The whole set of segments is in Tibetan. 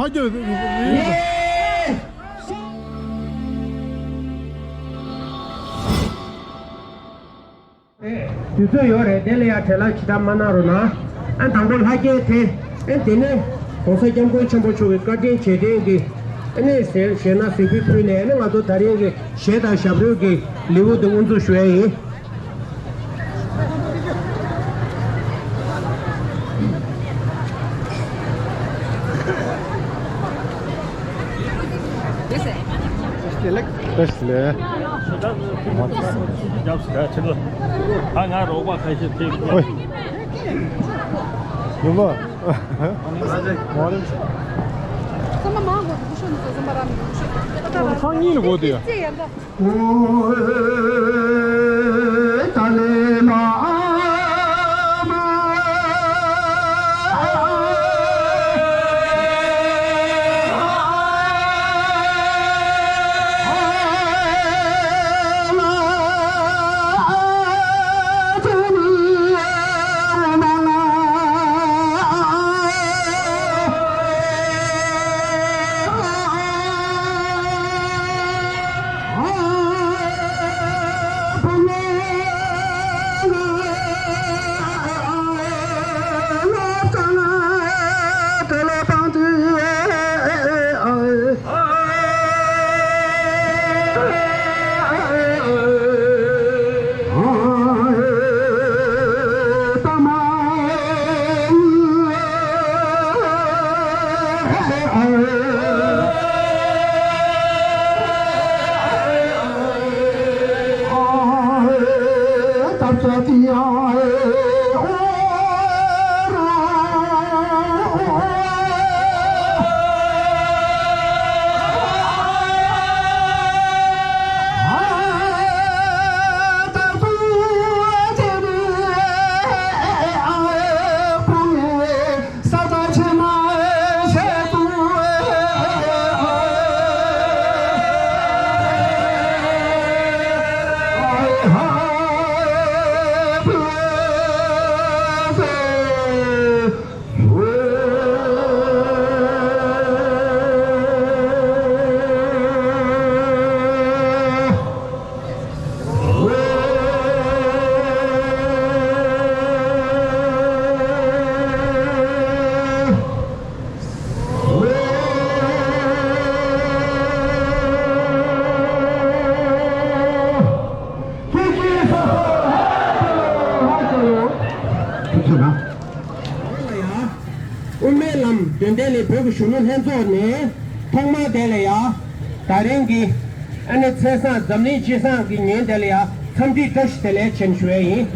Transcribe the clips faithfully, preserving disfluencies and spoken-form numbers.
དུས་ཚོད་ཡོད་རེད། དེ་ལ་ཡང་བྲེལ་བ་ཞེ་དྲག་མ་གནང་རོགས་གནང་། ཨ་དང་པོ་ལྷ་རྒྱལ་དེ། ཨ་དེ་ནས་༸གོང་ས་༸སྐྱབས་མགོན་ཆེན་པོ་མཆོག་གི་བཀའ་དྲིན་རྗེས་དྲན་གྱི། ཨ་ནས་ཟེར་ཞེ་ན་གཟིགས་ཕུལ་ཕུལ་ནས། ཨ་ནས་ང་ཚོ་ད་རིང་གི་གཞས་དང་ཞབས་བྲོ་གི་ལེའུ་དེ་དབུ་འཛུགས་ཞུ་ཡ་ཡིན། བཀྲ་ཤིས་བདེ་ལེགས། བཀྲ་ཤིས་བདེ་ལེགས། ཨ་ང་རོགས་པ་ཁ་ཤས་ཐེབས། ཨོའི། ཡོད་པ། མ་རེད། ཚང་མ་མང་གོ་དུ་ཤོ་ནི་ཚོ་ཚང་མ་ར་མི་ཤོ། ཚང་གཉིས་ལ་གོ་དུ་ཡ། ཅི་ཡ་འདྲ། དབུ་མའི་ལམ་དོན་ལྡན་གླིང་བོད་ཀྱི་གཞོན་ནུ་ལྷན་ཚོགས་ནས་ཐོག་མར་དེ་ལ་ཡ་ད་རིང་གི་ཨ་ནི་མཚན་བཟང་འཛམ་གླིང་སྤྱི་བསང་གི་ཉིན་དེ་ལ་ཡ་འཚམས་འདྲི་བཀྲ་ཤིས་བདེ་ལེགས་ཆེན་ཞུ་ཡས་ཡིན།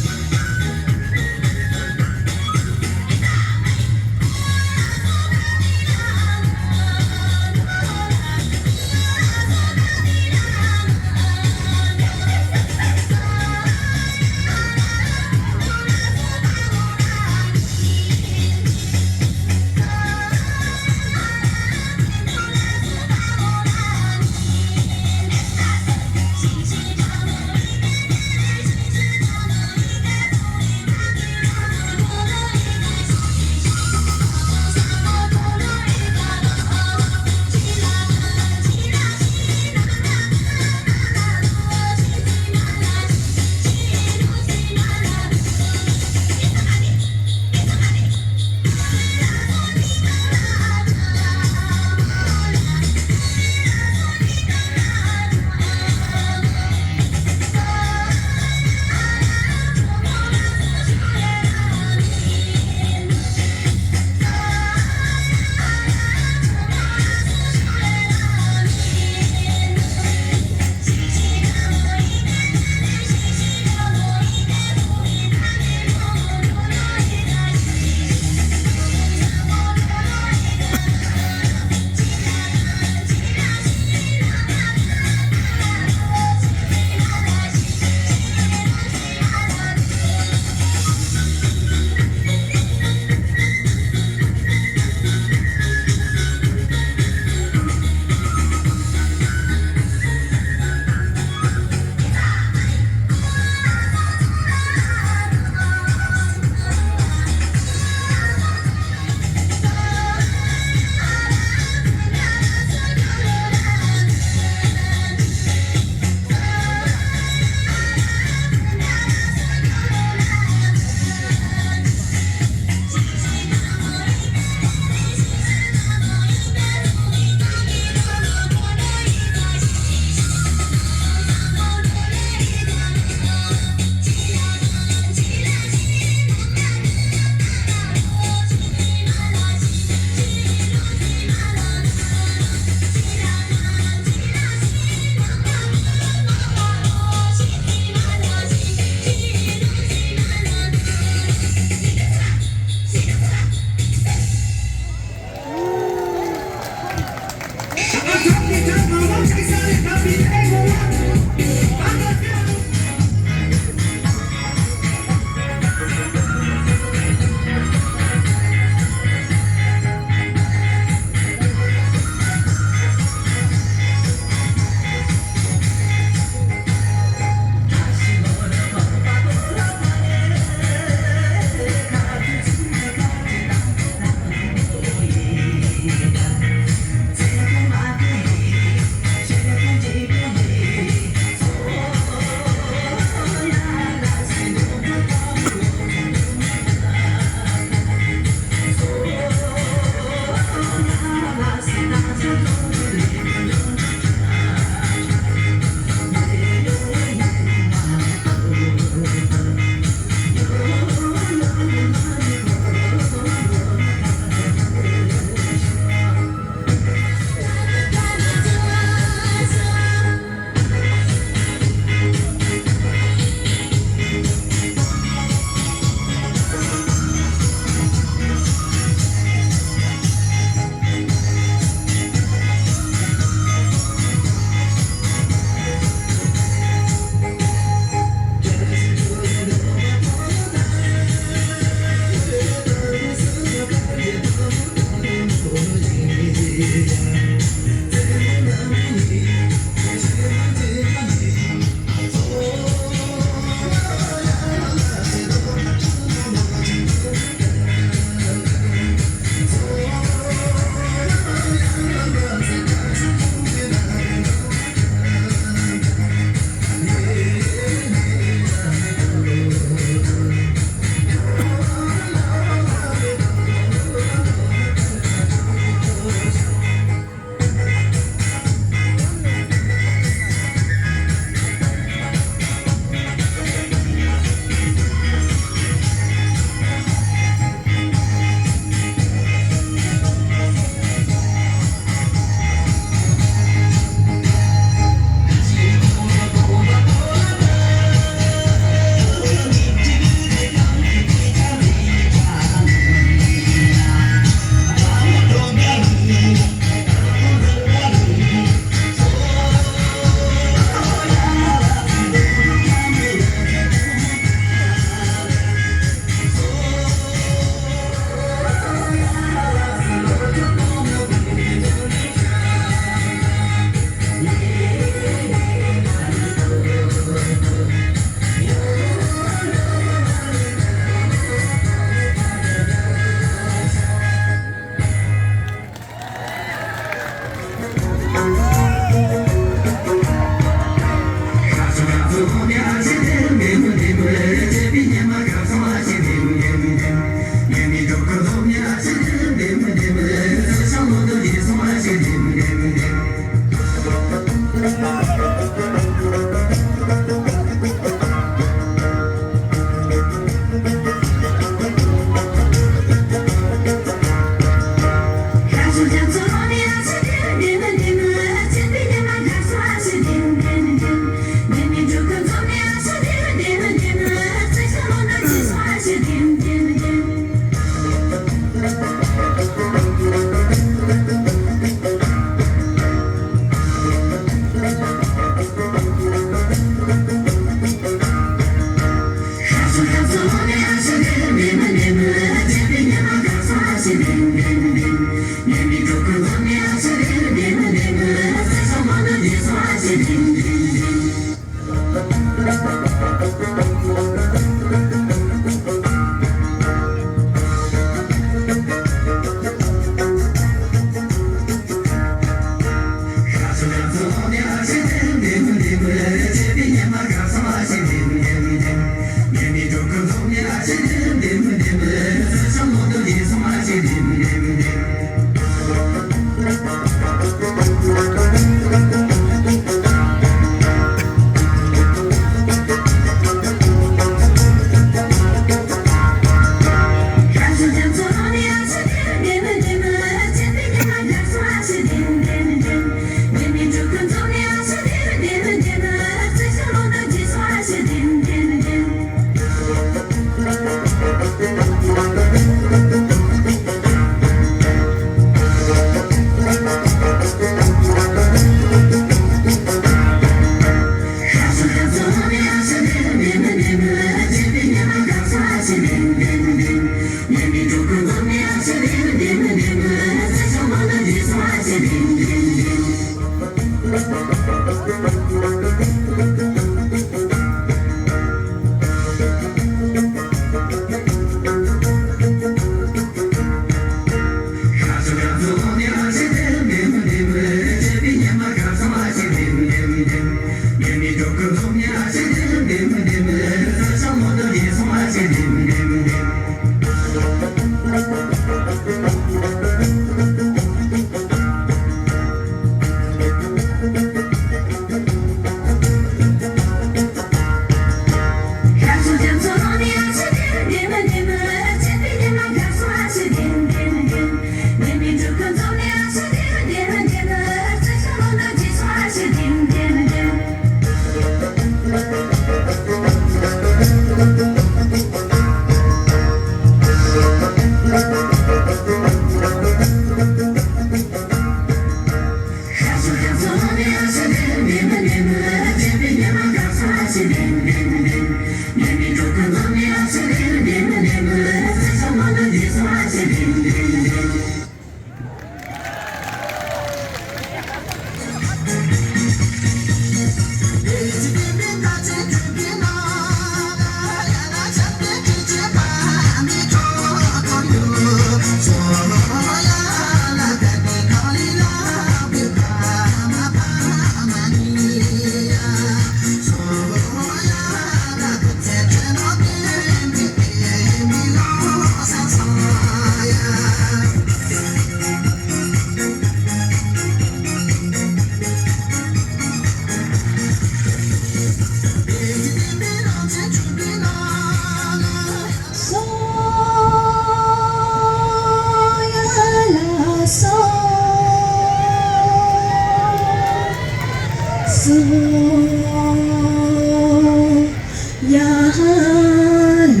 ལ་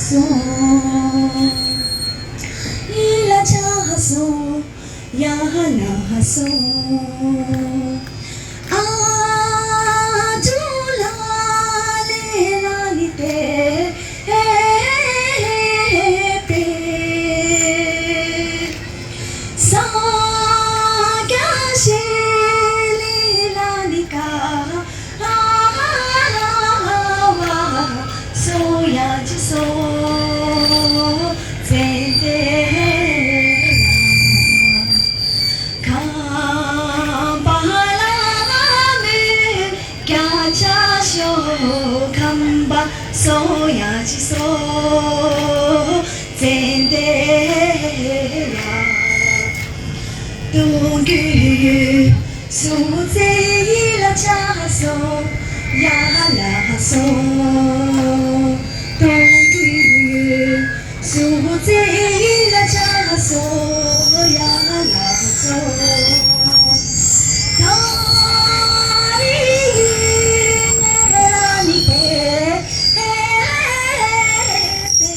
སོ། ཡ་ལ་ལ་སོ། ཡ་ལ་སོ། ཨ་ཇོ་ལ་ལེ་ལ་ནི་ཏེ་པེ། ས་ཀྱ་ཤེ་ལེ་ལ་ནི་ཀ་བ་སོ་ཡ་ཇི་སོ་ཙེ་ཏེ་ཡ། ཁམས་པ་ལ་མེ་ཀྱ་ཆ་ཤོ་ཁམས་པ་སོ་ཡ་ཇི་སོ་ཙེ་ཏེ་ཡ། ཏུང་ཀུ་སུ་ཙེ་ཡི་ལ་ཆ་སོ་ཡ་ལ་སོ། ཏུང་ཀུ་སུ་ཙེ་ཡི་ལ་ཆ་སོ་ཡ་ལ་སོ། ད་རི་ཡི་ནེ་ར་ནི་པེ་པེ་པེ།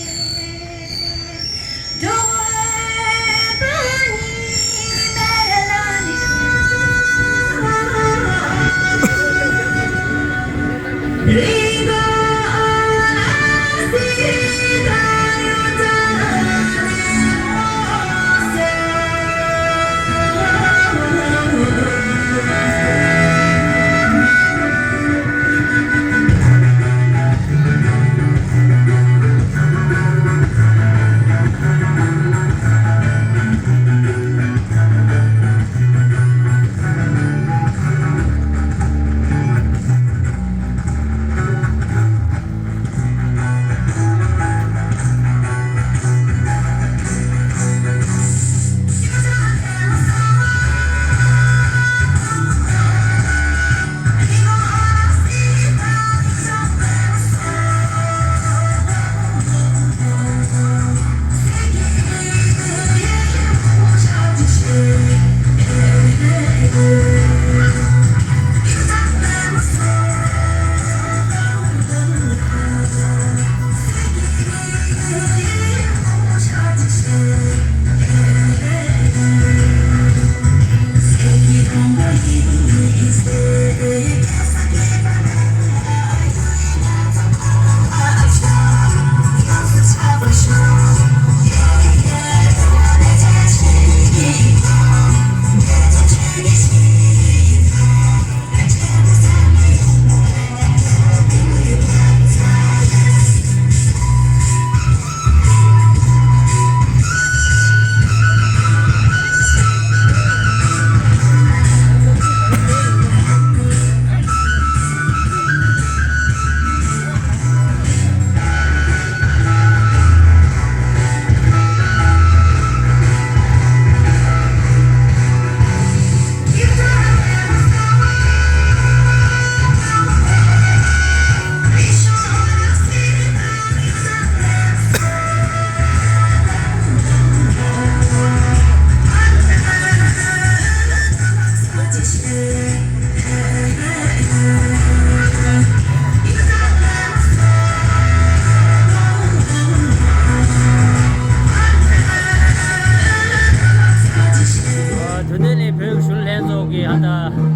དོན་ལྡན་ནི་བོད་ཀྱི་གཞོན་ནུ་ལྷན་ཚོགས་ཀྱི་ཨ་ད་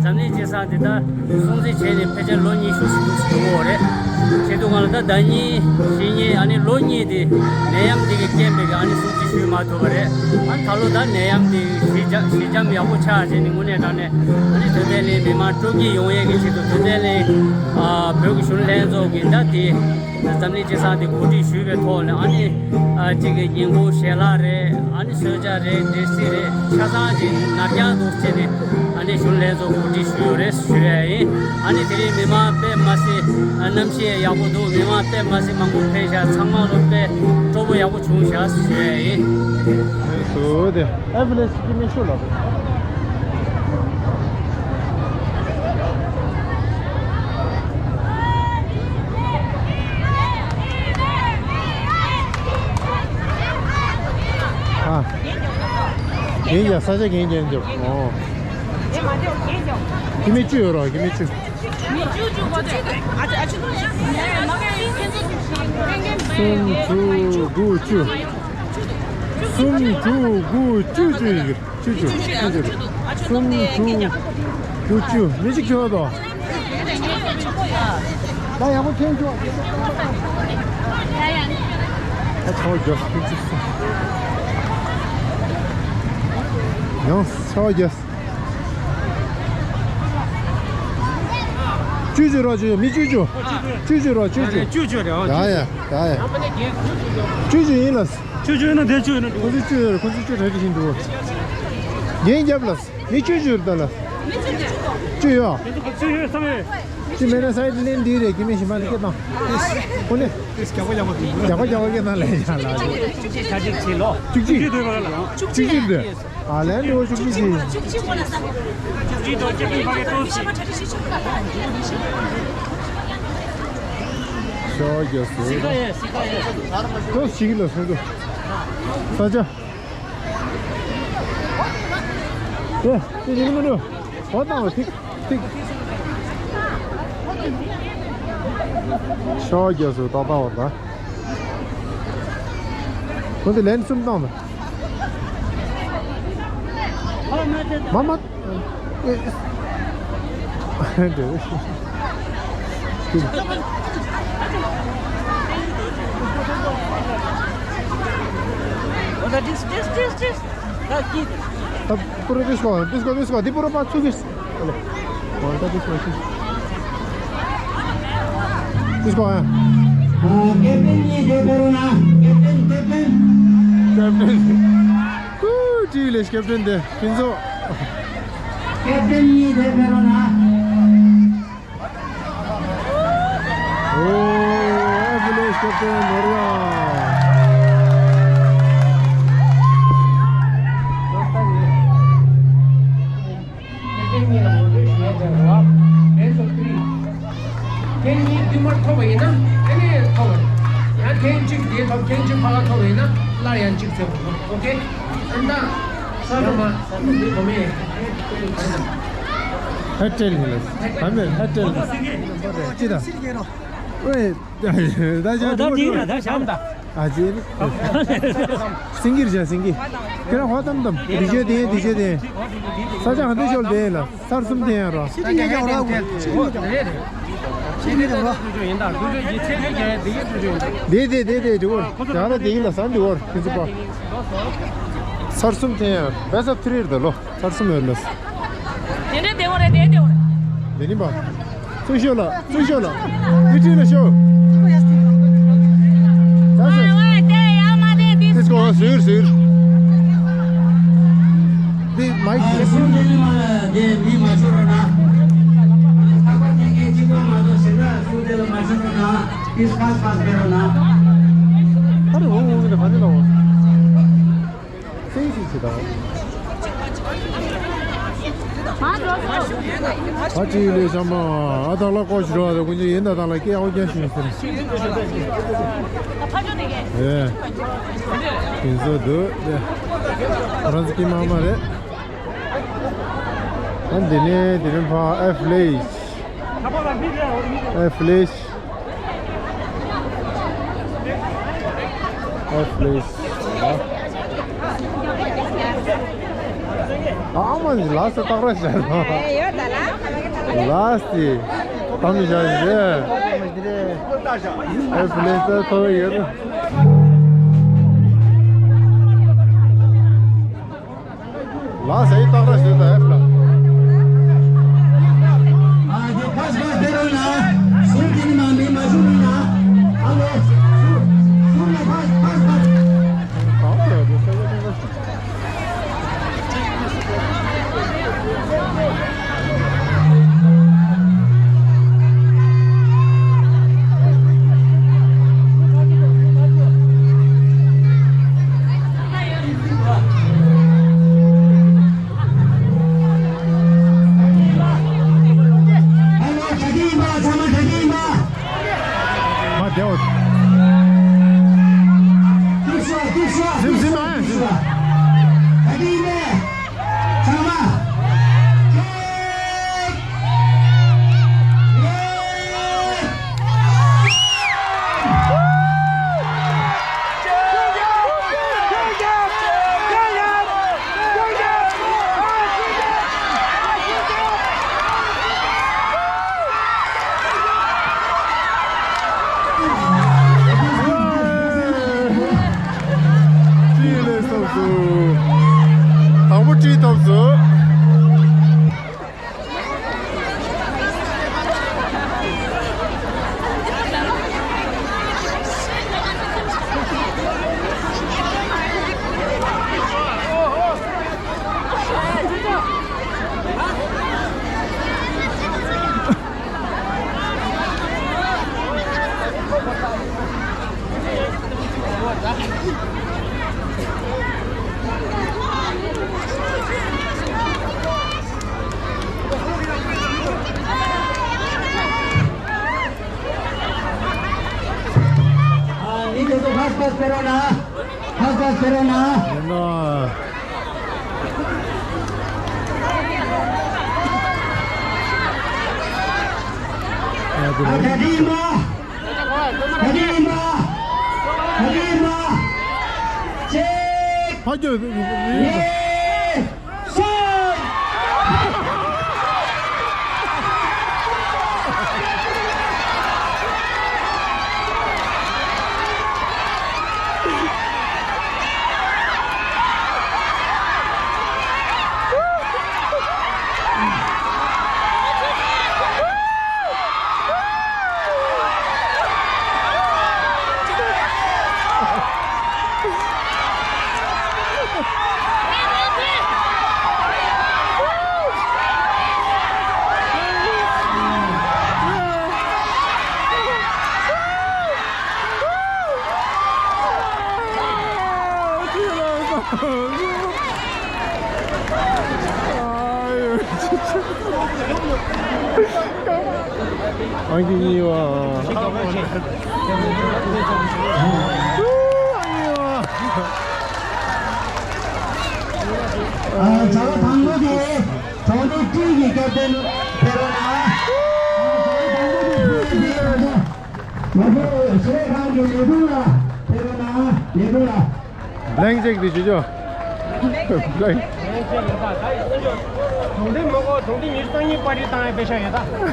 འཛམ་གླིང་སྤྱི་བསང་འདི་ལྟར་སྲུང་བརྩི་བྱས་ནས་ཕལ་ཆེར་ལོ་ཉི་ཤུ་ཞིག་འདུག་ཟེར་གྱི་ཡོད་རེད། བྱེད་དུས་ང་ལ་ད་ཟླ་གཉིས་ཞེ་གཉིས་ཨ་ནི་ལོ་གཉིས་དེ་ནད་ཡམས་འདི་གི་རྐྱེན་པས་ཨ་ནི་སྲུང་བརྩི་ཞུས་མ་ཐུབ་པ་རེད། ཨ་ནི་ད་ལོ་ད་ནད་ཡམས་འདི་ཞི་འཇམ་ཞི་འཇམ་ཡག་པོ་ཆགས་བྱས་ནས་དངོས་གནས་དྲང་གནས་ཨ་ནི་དོན་ལྡན་གླིང་མི་མང་སྤྲོ་སྐྱིད་ཡོང་ཡས་ཀྱི་ཆེད་དུ་དོན་ལྡན་གླིང་ཨ་བོད་ཀྱི་གཞོན་ནུ་ལྷན་ཚོགས་ཀྱི་ཟླ་དེ་འཛམ་གླིང་སྤྱི་བསང་དེ་གོ་སྒྲིག་ཞུས་པའི་ཐོག་ནས་ཨ་ནི་ཨ་གཅིག་གི་ཉིན་གུང་ཞལ་ལག་རེད། ཨ་ནི་གསོལ་ཇ་རེད། འབྲས་སིལ་རེད། ཆ་ཚང་ཅིག་ནར་འགྱངས་འདུག་བྱས་ནས་ཨ་ནི་གཞོན་ནུ་ལྷན་ཚོགས་གོ་སྒྲིག་ཞུས་ཡོད་རེད་ཞུ་ཡ་ཡིན། ཨ་ནི་དེ་རིང་མི་མང་དཔེ་མ་སྲིད་ཨ་གནམ་གཤིས་ཡག་པོ་འདུག་མི་མང་དཔེ་མ་སྲིད་མང་པོ་ཕེབས་ཤག་ཚང་མ་ལོ་དཔེ་སྤྲོ་པོ་ཡག་པོ་བྱུང་ཤག་ཞུ་ཡ་ཡིན། སོ་དེ་ཨེམ་བུ་ལེན་སི་ཀྱི་མི་ཤོག་ལ། ཨ། ཡིན་ཡ་ས་ཆ་གན་གན་འཇོག་ཨོ། ཀི་མི་བཅུ་ཡོད་རོགས་ཀི་མི་བཅུ། གསུམ་དྲུག་དགུ་བཅུ། གསུམ་དྲུག་དགུ་བཅུ་བཅུ་ཡི་གེ། བཅུ་བཅུ་བཅུ་བཅུ། གསུམ་དྲུག་དགུ་བཅུ། མི་གཅིག་ཁྱོད་དོ། ད་ཡག་པོ་ཁྱེར་ཤོག། ད་ཚ་བ་རྒྱོབ། ཡང་ཚ་བ་རྒྱོབ། བཅུ་བཅུ་རོགས། བཅུ་བཅུ། མི་བཅུ་བཅུ། བཅུ་བཅུ་རོགས། བཅུ་བཅུ། བཅུ་བཅུ་རེད། ཨོ། ཡ་ཡ་ཡ་ཡ། བཅུ་བཅུ་ཡིན་ལ། བཅུ་བཅུ་ཡིན་ན་དེ་བཅུ་ཡིན་ན། ཁོ་ཚོ་བཅུ་ཡོད་རེད། ཁོ་ཚོ་བཅུ་གྲ་གི་བཞིན་འདུག། རྒྱན་རྒྱབ་ལ། མི་བཅུ་བཅུ་རེད་ད་ལ། བཅུ་ཡོད། བཅུ་ཡོད་བསམ་ཡོད། ཅི་མེད་ན་སའི་ལེན་འདི་རེད། ཀྱི་མི་ཞིམ་པ་ནི་སྐད་བཏང་། ཁོ་ནི། རྒྱག་པ་རྒྱག་པ་སྐད་བཏང་ལས་ཡ་ལ། བཅུ་གཅིག་བཅུ་གཅིག་འདོད། བཅུ་གཅིག་འདོད། ཨ་ལན་འགྲོ་བཅུ་གཅིག་བྱེད། ཤོག་རྒྱ་སུ། ཏོ་ཞིག་ལ་སོང་དུ། ས་ཆ། ཨེ་ཏི་ཡིན་མི་འདུག། འོ་ཏང་བ་ཐིག་ཐིག། ཤོག་རྒྱ་སུ་ཏག་ཏག་བར་ད། ཁོང་ཚོ་ལན་གསུམ་བཏང་ན། མ་མ། This, this, this, this. ད་པུ་རུ་ཏིས་ཀོ་ཏིས་ཀོ་ཏིས་ཀོ་འདི་པུ་རུ་པ་ཚུགས་ཀྱིས། ཨོ་ད་ཏིས་ཀོ་ཏིས་ཀོ་ཡ། ཀེབ་ཏན་གཉིས་དེ་ཕེབས་རོགས་གནང་། ཀེབ་ཏན། ཀེབ་ཏན། ཀེབ་ཏན། ཧུ་ཀྲི་ལེ་ཀེབ་ཏན་དེ་ཕིན་ཚོ། ཀེབ་ཏན་གཉིས་དེ་ཕེབས་རོགས་གནང་། ཨོ། ཨེ་ཕི་ལེ་ཀེབ་ཏན་ནོར་ཡ། ཁྱེད་གཉིས་ལ་ངོ་སྤྲོད་ཞུ་ཡ་དེ་རེད་བ། Best of three། ཁྱེད་གཉིས་བསྟུད་མར་ཐོབ་པ་ཡིན་ན་ཨ་ནི་ཐོབ་པ་རེད། ཡང་ཁྱེད་གཅིག་དེ་ཐོབ། ཁྱེད་གཅིག་ཕ་ག་ཐོབ་པ་ཡིན་ན་སླར་ཡང་གཅིག་ཟེར་བ། ཨོ་ཁེ། ཨ་ནི་ད་ས་ར་མ་ཨ་ནི་འདི་གོ་མེད། ཧ་ཏྲེལ་ཡིན་ལ། ད་མེད་ཧ་ཏྲེལ་ལ། ཅི་ད། ཨོའི། ད་ཅི་ད་ད་ཅི་ད་ད་ཤམ་ད། ཨ་ཅེ། སིང་གིར་བྱ་སིང་གི། ཁྱེད་རང་ཧོ་ཏམ་ཏམ། འདི་བྱས་དེ་འདི་བྱས་དེ། ས་ཆ་ག་འདི་ཤོལ་དེ་ལ་སར་གསུམ་དེ་ཡང་རོ། ཅི་ཉེ་ཀྱང་རོ། ཅི་ཉེ་ཀྱང་རོ། ཅི་ཉེ་ཀྱང་རོ། དེ་དེ་དེ་དེ་འགྲོ། ད་ར་དེ་ཡིན་ལ་ས་འདི་བོར་ཁྱེད་ཚོ་པ། སར་གསུམ་དེ་ཡང་བེ་ས་ཐི་རིར་ད་ལོ། སར་གསུམ་ཡོད་ལ། དེ་འདྲ་དེ་བོ་རེད། དེ་དེ་བོ་རེད། དེ་ནི་པ། ཚུར་ཤོག་ལ། ཚུར་ཤོག་ལ། མི་ཁྲིད་ལ་ཤོག། ད་ཤོག། དེ་སྐོར་ཟུར་ཟུར། དེ་མའི་ཀི། སུམ་དེ་ནི་མ་ལ་དེ་མི་མ་ཤོར་རོགས་གནང་། ལྷག་པར་དེ་གའི་གཅིག་པ་མ་གཏོགས་ཟིན་ན་སུམ་དེ་ལ་མ་ཤོར་རོགས་གནང་། ཏིས་ཁ་ཁ་སྤེལ་རོགས་གནང་། ཨ་རེ་འོ་འོ་འོ་འོ་འོ། སེང་ཤིག་ཅི་དང་། ཨ་ཅི་ལེ་ཤ་མ། ཨ་ད་ལ་ཀོ་ཤི་རོ་ཨ་ད་ཀུན་ཅི་ཡིན་ད་ད་ལ་ཀེ་ཨོ་རྒྱ་ཤིང་ཟེར། ཨེ། ཁྱེད་ཚོ་འདུག་ཨེ། ཁོ་རང་ཚོ་ཀི་མ་མ་རེད། ཨ་འདི་ནས་འདི་ནས་ཕ་ཨེ་ཕི་ལེ་ཤི། ཨེ་ཕི་ལེ་ཤི། ཨེ་ཕི་ལེ་ཤི། ཨ་མ་ལ་སི་ཏག་ར་ཤར་ལ། ལ་སི་ཏམ་ཤར་རེད། ཨེ་ཕི་ལེ་ཤི་ཐོ་ཡོད། ལ་སའི་སྟག་ར་ཞིག་ད་ཨེ་ཕ་ལ། ཨ་ཇེ་ཕ་སི་ཕ་སི་ཕེ་རོ་ན། སུར་གྱི་ནི་མ་མི་མ་ཤུ་རུ་ན། ཨ་ལོ། སུར་སུར་ན་ཕ་སི་ཕ་སི་ཕ་སི། ཨ་ནི་དེ་ཚོ་ཧས་པས་ཕེ་རོ་ན། ཧས་པས་ཕེ་རོ་ན། ཡིན་ནོ། ཨ་ད་དེ་ཡིན་པ། ད་དེ་ཡིན་པ། ད་དེ་ཡིན་པ། གཅིག་ཕ་གི་གཉིས། གསུམ། ཨང་ཀི་གཉིས་པ། ཨང་ཀི་གཉིས་པ། ཨ། བྱ་བ་དང་པོ་དེ་གྲོང་སྡེ་ཀྲིན་གྱི་ཀེབ་ཏན་ཕེ་རོ་ན། ཨ། བྱ་བ་དང་པོ་དེ་ཕེ་རོ་ན། ང་ཚོ་ཤེས་ཁང་གི་ལས་ཁུངས་ལ་ཕེབས་པ་ན་ལས་ཁུངས་ལ། བླངས་ཅིག་དེ་ཞུ་ཆོག་བླངས། གྲོང་སྡེ་མི་དགོས། གྲོང་སྡེ་ཉི་ཤུ་རྩ་གཉིས་པར་ཊི་བཏང་ཡ་པེ་ཤ་ཡོད་ད།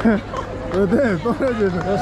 འོ་དེ་གཏོང་ར་བྱེད་དང་།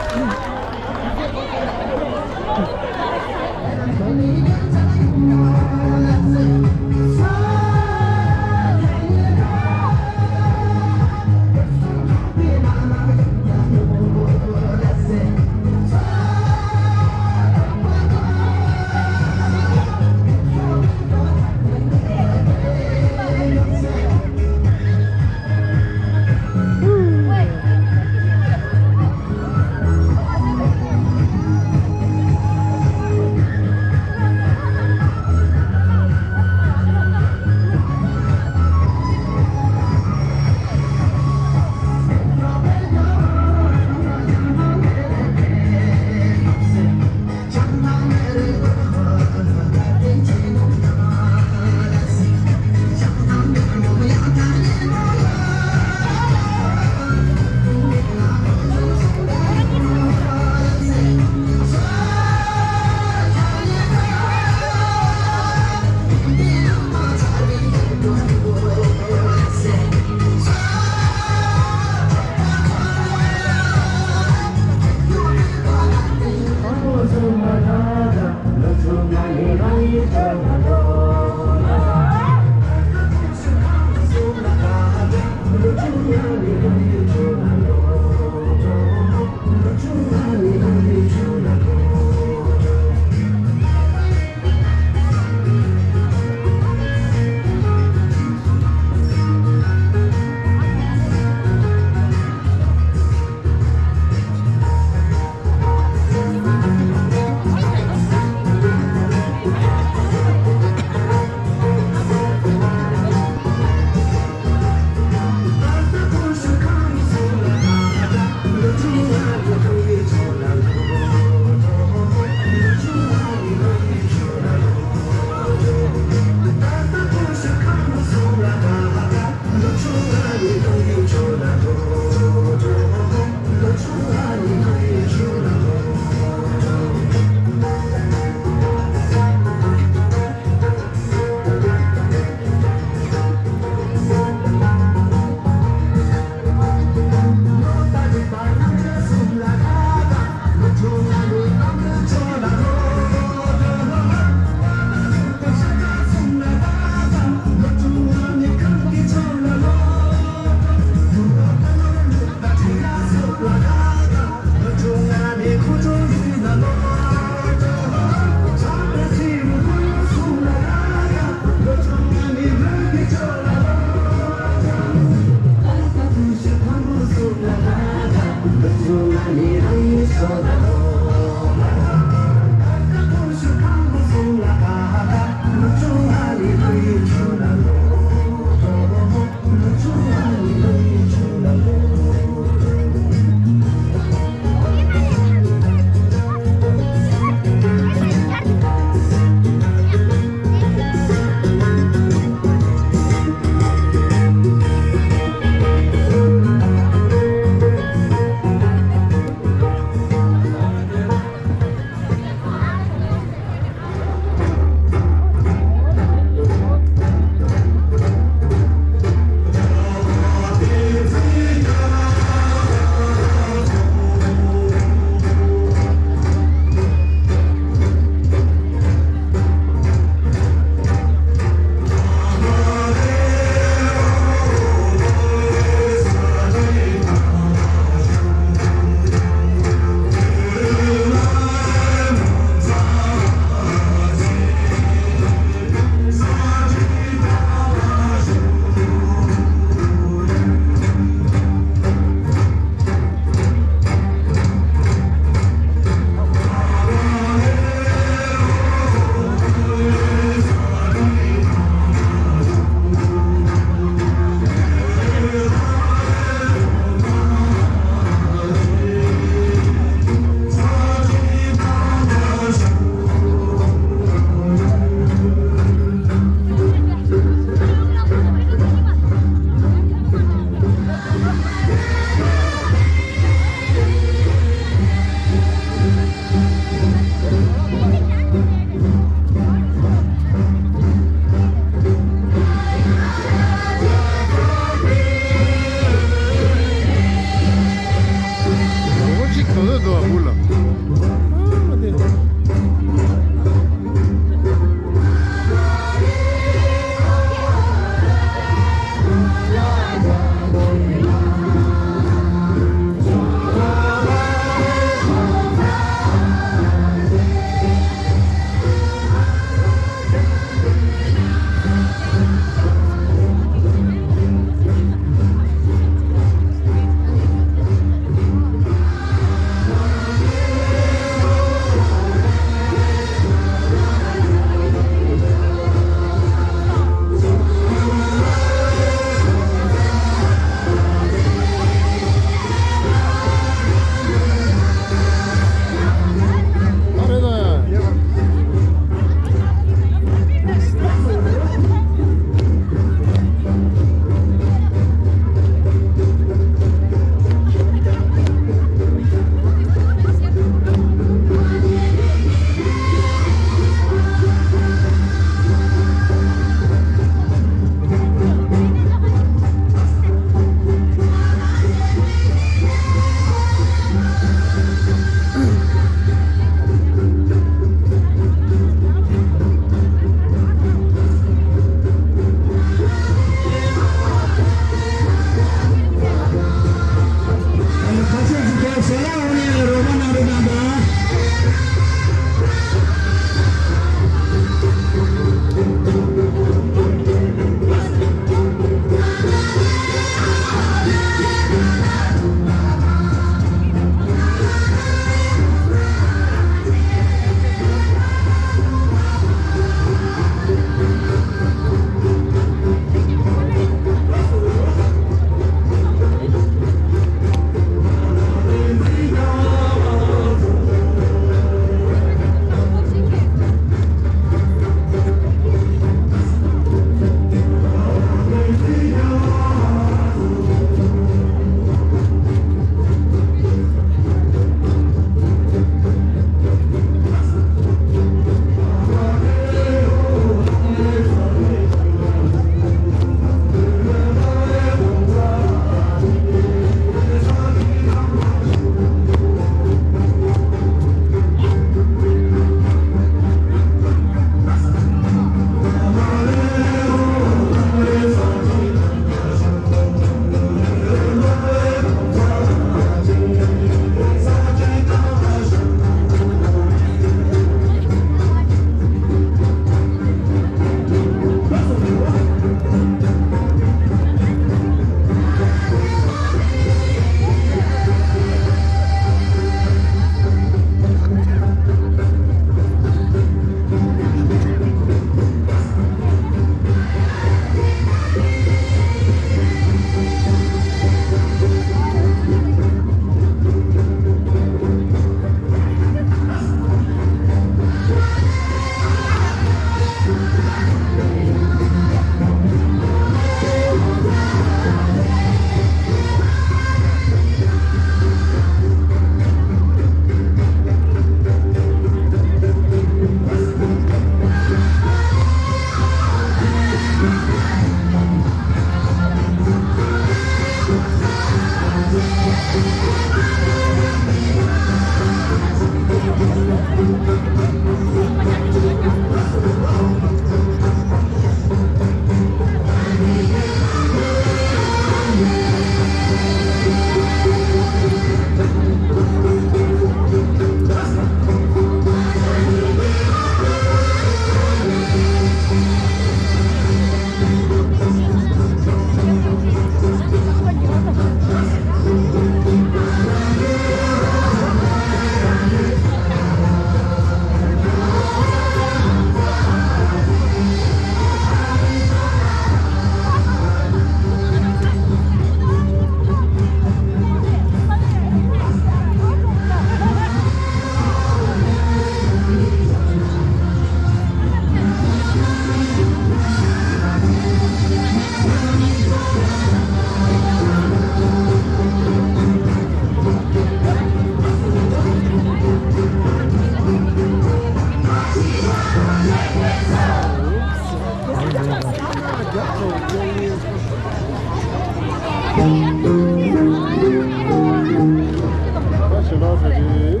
ཞལ་ལག་དེ་རེད།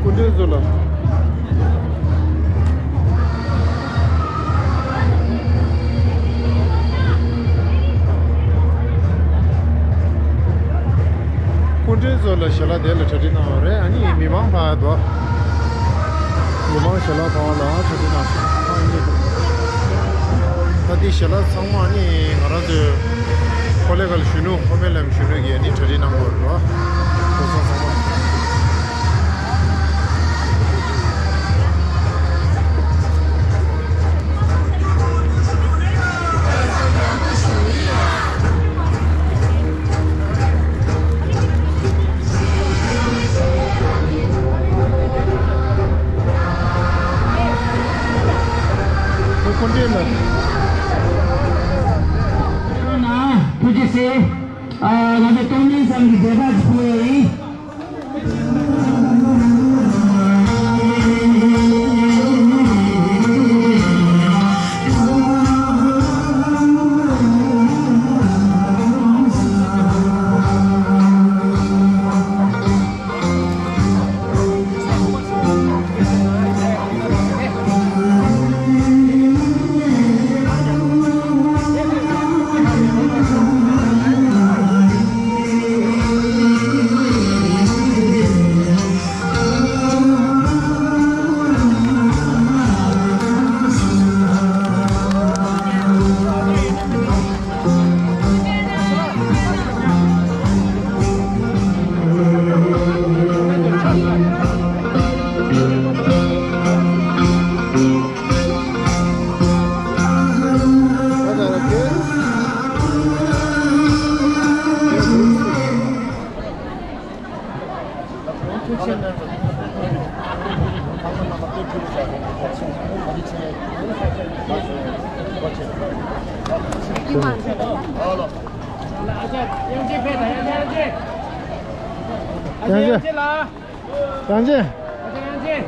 སྐུ་མགྲོན་ཚོ་ལ། སྐུ་མགྲོན་ཚོ་ལ་ཞལ་ལག་དེ་ལ་གྲ་སྒྲིག་གནང་བ་རེད། ཨ་ནི་མི་མང་ཕར་འགྲོ། མི་མང་ཞལ་ལག་ཕར་ལ་གྲ་སྒྲིག་གནང་སོང་། ད་འདི་ཞལ་ལག་ཚང་མ་ཨ་ནི་ང་རང་ཚོའི་ཀོ་ལེ་གྷལ་གཞོན་ནུ་ཧོ་མེ་ལམ་གཞོན་ནུ་གིས་ཨ་ནི་གྲ་སྒྲིག་གནང་བ་རེད། ལོ་ཚང་ཚང་མ། ཐུགས་རྗེ་ཆེ། ཨ། ང་ཚོ་ཏོང་ལིན་ཚང་གི་མཛད་པ་ཞིག་ཕུལ་བ་ཡིན། ཡང་ཅི། ཡང་ཅི།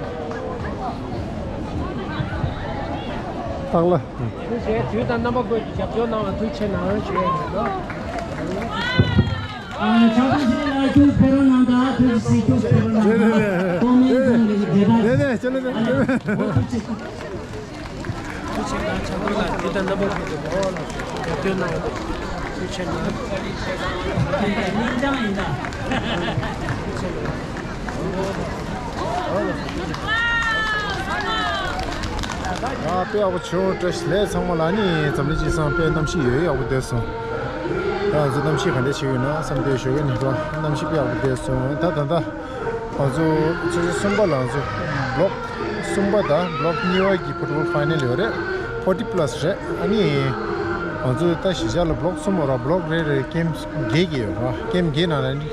སྟག་ལ། ཐུགས་རྗེ་ཆེ། དུས་དང་རྣམ་པ་ཀུན་གྱི་རྒྱབ་སྐྱོར་གནང་བར་ཐུགས་རྗེ་གནང་ཞུ་ཡ་ཡིན་ནོ། ཨ། ཆང་ཐུང་ཆེ་ལ་ཁྱོད་ཕེབས་རོགས་གནང་དང་། ཐུགས་རྗེ་ཆེ། ཁྱོད་ཕེབས་རོགས་གནང་དང་། ཏོང་ལིན་ཚང་གི་དགེ་རྒན། ནས་ནས་ཅི་ལ་ནས། ཨ་ལ། འོ་ཐུགས་རྗེ་ཆེ། ཐུགས་རྗེ་ཆེ་གནང་། ཆང་ཐུང་ལ་དུས་དང་རྣམ་པ་ཀུན་གྱི་ངོ་བོ་ལ་རྒྱབ་སྐྱོར་གནང་བ་དེ་ཐུགས་རྗེ་ཆེ་གནང་། དེ་ཡང་སྙིང་བཅངས་ཡིན་ད། ཐུགས་རྗེ་ཆེ་གནང་། ཡ། དཔེ་ཡག་པོ་བྱུང་། བཀྲ་ཤིས་བདེ་ལེགས་ཚང་མ་ལ། ནི་འཛམ་གླིང་སྤྱི་བསང་དཔེ་གནམ་གཤིས་ཡོད་ཡག་པོ་བསྡད་སོང་། ད་ང་ཚོ་གནམ་གཤིས་ག་འདྲ་ཞིག་ཡོད་ན་བསམ་གཏན་ཞོགས་ཀས་ནི་གནམ་གཤིས་དཔེ་ཡག་པོ་བསྡད་སོང་། ད་ད་ད། ང་ཚོ་ཆུ་ཚོད་གསུམ་པ་ལ་ང་ཚོ་བློག་གསུམ་པ་དང་བློག་གཉིས་པ་གི་ཕུཊ་བོལ་ཕའི་ནལ་ཡོད་རེད། ཕོར་ཊི་པ་ལ་སི་རེད། ཨ་ནི་ང་ཚོ་ད་གཞིས་ཆགས་ལ་བློག་གསུམ་པ་ར། བློག་རེ་རེ་ཀེམ་བརྒྱད་ཀྱི་ཡོད་ར། ཀེམ་བརྒྱད་ནང་ལ་ནི་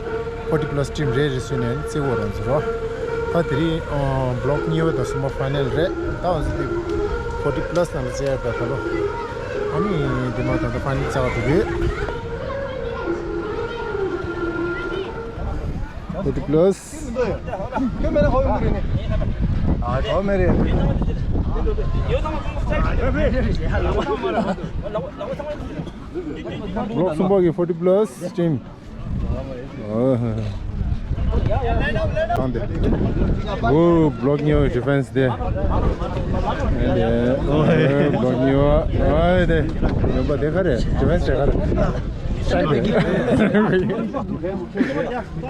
ཕོར་ཊི་པ་ལ་སི་ཊིམ་རེ་རེ་བཟོས་ནས་ནི་རྩེ་བོ་ར་ང་ཚོ་ར། ད་དེ་རིང་ཨ་བློག་གཉིས་པ་དང་གསུམ་པ་ཕའི་ནལ་རེད། ད་ང་ཚོ་དེ་ཕོར་ཊི་པ་ལ་སི་ནང་ལ་རྩེ་ཡ་ད་ད་ལོ། ཨ་ནི་དེ་མ་ད་ད་ཕའི་ནལ་རྩེ་བ་འགྲོ་གི་ཡོད། ཕོར་ཊི་པ་ལ་སི། ཁྱོད་མེད་ན་ཧོ་ཡོང་གི་རེད་ནི། ཨ། ཁྱོད་མེད་རེད། བློག་གསུམ་པ་གི་ཕོར་ཊི་པ་ལ་སི་ཊིམ། ཨོ། ཨོ། བློག་གཉིས་པ་ཌི་ཕེན་སི་དེ། ཨོ། བློག་གཉིས་པ། ཨོ། དེ་ཡོང་པ་དེ་ག་རེད། ཌི་ཕེན་སི་དེ་ག་རེད། ཡ་ཡ།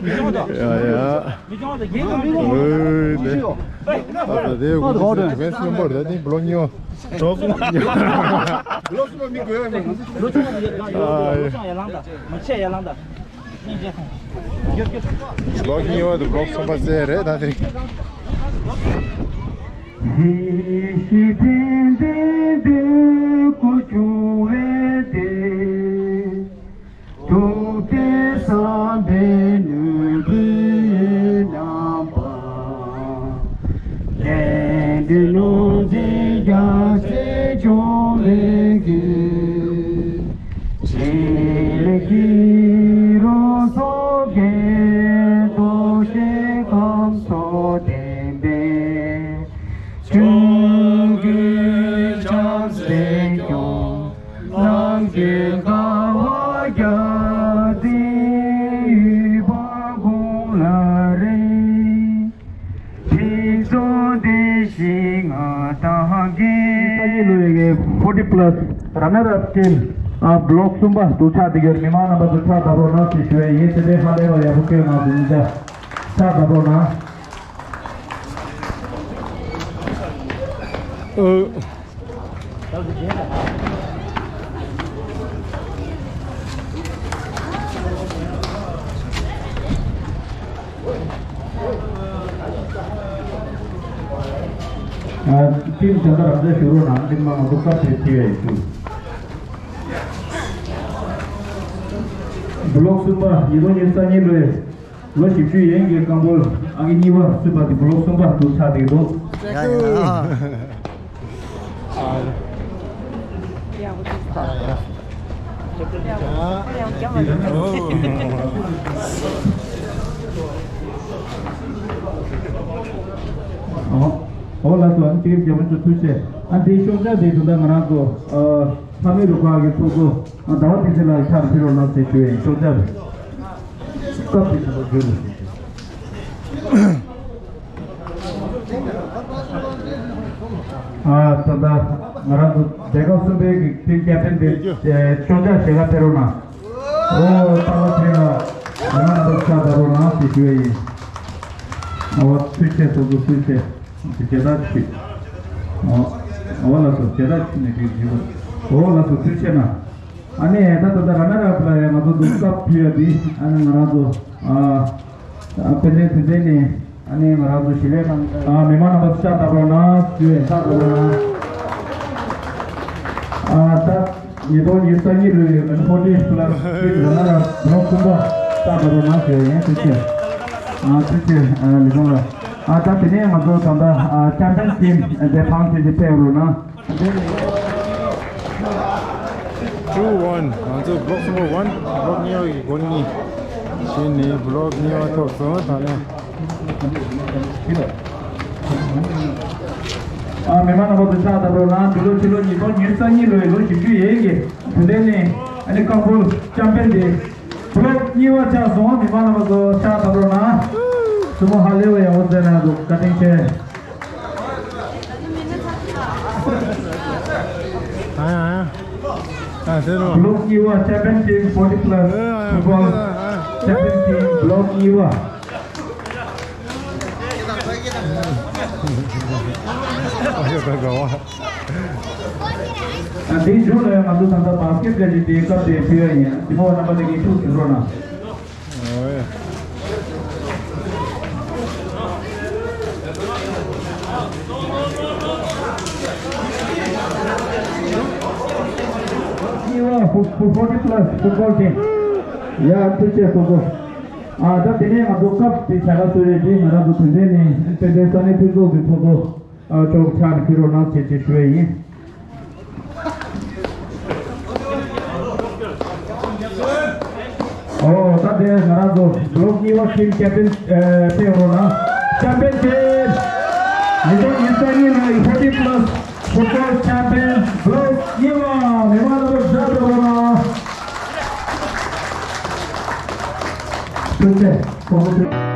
ཨོ་དེ། ཨ་ད་དེ་ཝུ་ཌི་ཌི་ཕེན་སི་མི་འབོར་ད་དེ་བློག་གཉིས་པ། བློག་གཉིས་པ་དང་བློག་གསུམ་པ་དེ་རེད་ད་དེ། ཐུགས་རྗེ་བསམ་པའི་ནུས་པའི་རྣམ་པ། ལས་འབྲས་རྣམ་འཛིན་རྒྱལ་སྲས་འབྱུང་གནས་ཀྱི། ཕྱི་ལས་ཀྱི་རོ་སོགས་རྒྱན་དུ་བཞེས་ཁམས་སོགས་ལྡན་པའི། ཆོས་ཀུན་བྱམས་བརྩེས་སྐྱོང་། ལམ་གྱི་དཀའ་བ་ Plus runner up team ཨ་block གསུམ་པ་དུ་ཕྱག་དེ་གར་མི་མང་རྣམ་པ་ཚོ་ཕྱག་བརྡབ་རོགས་གནང་ཞེས་ཞུ་བ་ཡིན། དེ་འདྲའི་ཧ་ལས་པ་ཡག་པོ་བསྐྱོན་གནང་འདུག་ཉིན་ཆ་ཕྱག་བརྡབ་རོགས་གནང་། ཨོ། ཨ། ཊིམ་ད་ལྟ་རང་འཇགས་ཞུ་རོགས་གནང་། ཊིམ་མང་པོ་སྐབས་དེར་བྲིས་པའི་ཞུ། Block གསུམ་པ་ཉིས་སྟོང་ཉི་ཤུ་རྩ་གཉིས་ལོའི་ལོ་བཞི་བཅུ་ཡན་གྱི་རྐང་སྤོལ་ཨང་ཀི་གཉིས་པ་ཚུད་པ་དེ་Block གསུམ་པ་དུ་ཆགས་བསྡད་འདུག་ཡ་ཡ། ཨོ། ཨོ་ལགས་སོ། ཨ་ནི་ཅིག་རྒྱལ་པོ་ཚོ་ཐུགས་རྗེ་ཆེ། ཨ་འདིའི་ཤོག་ཆག་དེ་ད་ལྟ་ང་རང་ཚོ་ཨ་ལྷ་མོའི་རུ་ཁག་གི་ཚོགས་གཙོ་ཟླ་བ་བསྟན་འཛིན་ལགས་ཕྱག་ཕུལ་རོགས་གནང་ཟེར་ཞུ་ཡིན། ཤོག་ཆག་སྐབས་དེ་ད་ལྟ་བརྗོད་རོགས་ཞུ། ཨ་ད་ལྟ་ང་རང་ཚོ་སྡེ་ཁག་གསུམ་པའི་གི་ཊིམ་ཀེབ་ཊན་དེ་ཤོག་ཆག་ཞལ་ཁ་ཕེབས་རོགས་གནང་། ཨོ་སྟག་ལྷ་ཚེ་རིང་ལགས་ང་རང་ཚོ་ཕྱག་བརྡབ་རོགས་གནང་ཞེས་ཞུ་ཡ་ཡིན། ཨོ་ཐུགས་རྗེ་ཆེ། ཚོགས་གཙོ་ཐུགས་རྗེ་ཆེ། མཇལ་དར་ཕུལ། ཨོ་ཨོ་ལགས་སོ། མཇལ་དར་ཕུལ་ནས་ཕུལ་ཞུ་དགོས། ཨོ་ལགས་སོ། ཐུགས་རྗེ་ཆེ་གནང་། ཨ་ནི་ད་ད་ལྟ་ར་ན་ར་ལ་ཡ་ང་ཚོ་འདུག་སྐབས་ཕུལ་ཡ་འདི་ཨ་ནི་ང་རང་ཚོ་ཨ་དཔལ་ལྡན་དོན་ལྡན་ནས་ཨ་ནི་ང་རང་ཚོ་ཞི་ལས་ཁང་ཨ་མི་མང་རྣམ་པ་ཕྱག་བརྡབ་རོགས་གནང་ཞུ་ཡ་ཡིན། ཕྱག་བརྡབ་རོགས་གནང་། ཨ་ད་ཉིས་སྟོང་ཉི་ཤུ་རྩ་གཉིས་ལོའི་ཨ་ནི་ཕོར་ཊི་པ་ལ་སི་སི་ར་ན་ར་ལོ་གསུམ་པ་ཕྱག་བརྡབ་རོགས་གནང་ཞུ་ཡ་ཡིན། ཐུགས་རྗེ་ཆེ། ཨ་ཐུགས་རྗེ་ཆེ། ཨ་ལི་ཁང་ལ། ཨ་ད་དེ་ནས་ང་ཚོ་ད་ལྟ་ཨ་ཆེམ་པི་ཡན་ཊིམ་དེ་ཕང་ཆེན་གྱི་ཕེབས་རོགས་གནང་། Two one། ང་ཚོ་Block གསུམ་པ་ཝན། Block གཉིས་པ་གི་གོ་གཉིས། དེ་ནས་Block གཉིས་པ་ཐོབ་སོང་། ད་ནས་ཨ་མི་མང་རྣམ་པ་ཚོ་ཕྱག་བརྡབ་རོགས་གནང་། འདི་ལོ་ཕྱི་ལོ་ཉིས་སྟོང་ཉི་ཤུ་རྩ་གཉིས་ལོའི་ལོ་བཞི་བཅུ་ཡན་གྱི་དོན་ལྡན་ནས་ཨ་ནི་རྐང་སྤོལ་ཆེམ་པི་ཡན་དེ་Block གཉིས་པ་ཆགས་སོང་། མི་མང་རྣམ་པ་ཚོ་ཕྱག་བརྡབ་རོགས་གནང་། བཙུན་མོ་ཧ་ལས་པ་ཡག་པོ་མཛད་གནང་འདུག་བཀའ་དྲིན་ཆེ། ཨ་ཡ་ཨ་ཡ། ཨ་ཟེར་རོ། Block གཉིས་པ་ཆེམ་པི་ཡན་ཊིམ་ཕོར་ཊི་པ་ལ་སི་ཕུཊ་བྷོལ་ཨ་ཡ། ཆེམ་པི་ཡན་ཊིམ་Block གཉིས་པ། ཨ་ཡ་ད་ག་བ། ཨ་དེའི་མཇུག་ལ་ཡང་ང་ཚོ་ད་ལྟ་བཱ་སི་ཀེཊ་ག་ཅིག་དེའི་སྐབས་དེ་ཕུལ་ཡ་ཡིན། དེ་མོ་བ་རྣམ་པ་དེ་གིས་ཐུགས་ཞིབ་རོགས་གནང་། གཉིས་པ་ཕོར་ཊི་པ་ལ་སི་ཕུཊ་བྷོལ་ཊིམ། ཡ་ཐུགས་རྗེ་ཆེ་ཚོགས་གཙོ། ཨ་ད་དེ་ནས་ང་ཚོ་སྐབས་དེ་བྱ་དགའ་སྩོལ་རེས་དེ་ང་རང་ཚོ་དོན་ལྡན་ནས་དཔལ་ལྡན་ས་གནས་འཐུས་ཚོགས་ཀྱི་ཚོགས་གཙོ་ཨ་མཆོག་ཕྱག་ནས་ཕུལ་རོགས་གནང་ཞེས་ཞུ་ཡ་ཡིན། ཨོ་ད་དེ་ང་རང་ཚོ་Block གཉིས་པ་ཊིམ་ཀེབ་ཊན་ཨེ་ཕེབས་རོགས་གནང་། ཆེམ་པི་ཡན་ཊིམ། ཉིས་སྟོང་ཉི་ཤུ་རྩ་གཉིས་ལོའི་ཕོར་ཊི་པ་ལ་སི་ཕུཊ་བྷོལ་ཆེམ་པི་ཡན་Block གཉིས་པ། མི་མང་རྣམ་པ་ཕྱག་བརྡབ་རོགས་གནང་། ཐུགས་རྗེ་ཆེ།